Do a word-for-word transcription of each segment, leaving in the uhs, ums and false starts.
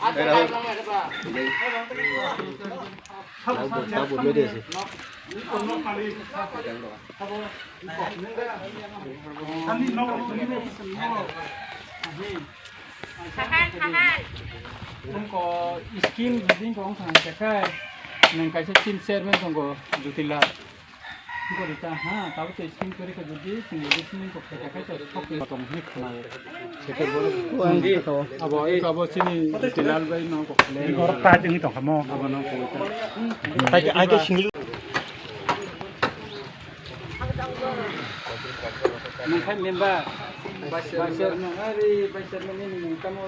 Tongko scheme jodi wngkha wngkha khe nwng kaisa team chairman tongo Jyotila. Wngkha rita ha tabuk tei scheme kwrwi kha jodi chwng election wngkha khe khe to thok tong hwnwi khwnao. Abo abo chini Jyotilal bai no kok le. Oro ta jeng tong kha mo. Abo no kok ta. Ai ke singil. Nangkha member. Vice chairman, ari vice chairman ni nangkha mo.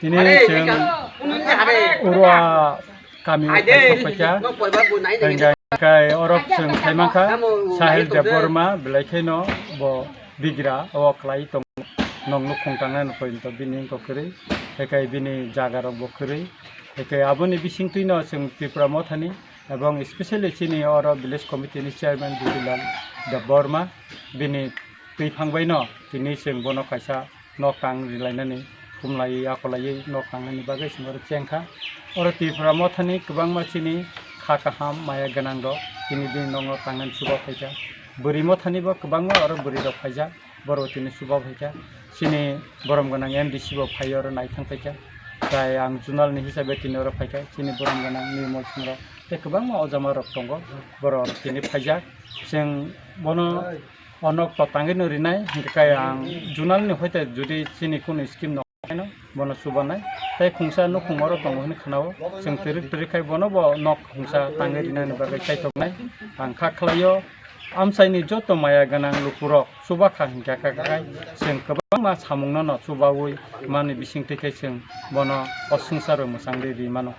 Tini chwng Urua kami o paikha, hingkha kai oro chwng khaimangkha Sahil Debbarma, belai kheno bo bigra o kwlai tong, nong nukhung tangnai no poito bini wngkha kwrwi, hingkha bini jaga rok bo kwrwi, hingkha aboni bisingtwi no chwng Tipra Mothani, ebong specially chini oro village committee ni chairman Jyotilal Debbarma, bini twi phang bai no tini chwng bono kaisa nok tang rilainani, khumlaiwi, akolaiwi nok tangnani bagwi chwng oro chengkha. Oro Tipra Mothani kwbangma chini kha kaham, maya gwnang rok tini bini nokno tangnani chuba phaikha. Bwrwi Mothani bo kwbangma oro bwrwi rok phaijak, borok tini chuba phaikha. Chini borom gwnang M D C bo phaiwi oro naithang phaikha. Tai ang junal ni hisabe tini oro phaikha. Chini borom gwnang Nirmal Singh rok tei kwbangma ojama rok tongo, borok tini phaijak. Chwng bono o nok to tangwi no rinai, hingkhe kai ang junal ni hoite jodi chini kunu scheme no khaino bono chubanai. Tei khungsa nukhung oro tongo hwnwi khwnao, chwng twrwk twrwk khai bono bo nok khungsa tangwi rinani bagwi chaithoknai. Ang kha khlaio, amchaini joto maya gwnang lukurok chubakha hingkha kha khai chwng kwbangma samungno no chubaui mani bisingtwi khai chwng bono o swngcharo mwchangwi ri mano.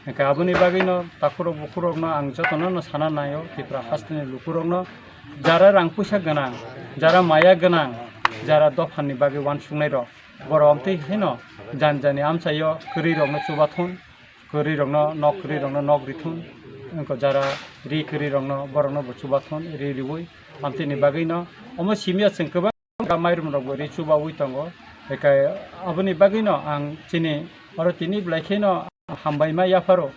Hingkhe aboni bagwino takhurok bukhurokno ang jotono no sana naio, Tripura hasteni lukurokno, jara rang puisa gwnang, jara maya gwnang, jara dophani bagwi uansuknairok, borok amtwi haino jani jani amchaio kwrwirokno chubathun, kwrwirokno nok kwrwirokno nok rithun, wngkha jara ri kwrwirokno borokno bo chubathun ri riui, amtwini bagwino omo simiya chwng kwbang. Mairum rok bo ri chubaui tongo. Hingkhe aboni bagwino ang chini oro tini belai kheno hambai ma yapharo.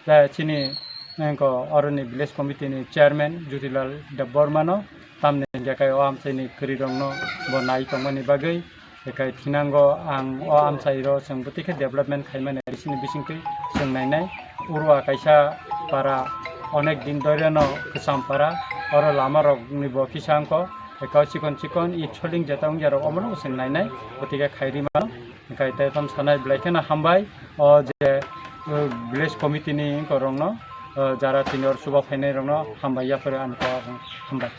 Je chini, eh, ko oroni village committee ni chairman Jyotilal Debbarma no, tamni hingkhe kai o amchaini kwrwirokno bo nai tongmani bagwi. Hingkhe thinango ang o amchairo chwng bwtwi khe development khaimani chini bisingtwi chwng nainai. Urua kaisa para, onek din dhoryano kwcham para, oro lama rokni bo kisa wngkho. Eko chikon chikon i choling jeta wngya rok omono chwng nainai, gotike khairi mano. Hingkhe tei tamo sanai belai kheno hambai o je, uh, village committee ni wngkha rokno, uh, jara tini oro chuba phainai rokno hambai yapharo ani kok hambai.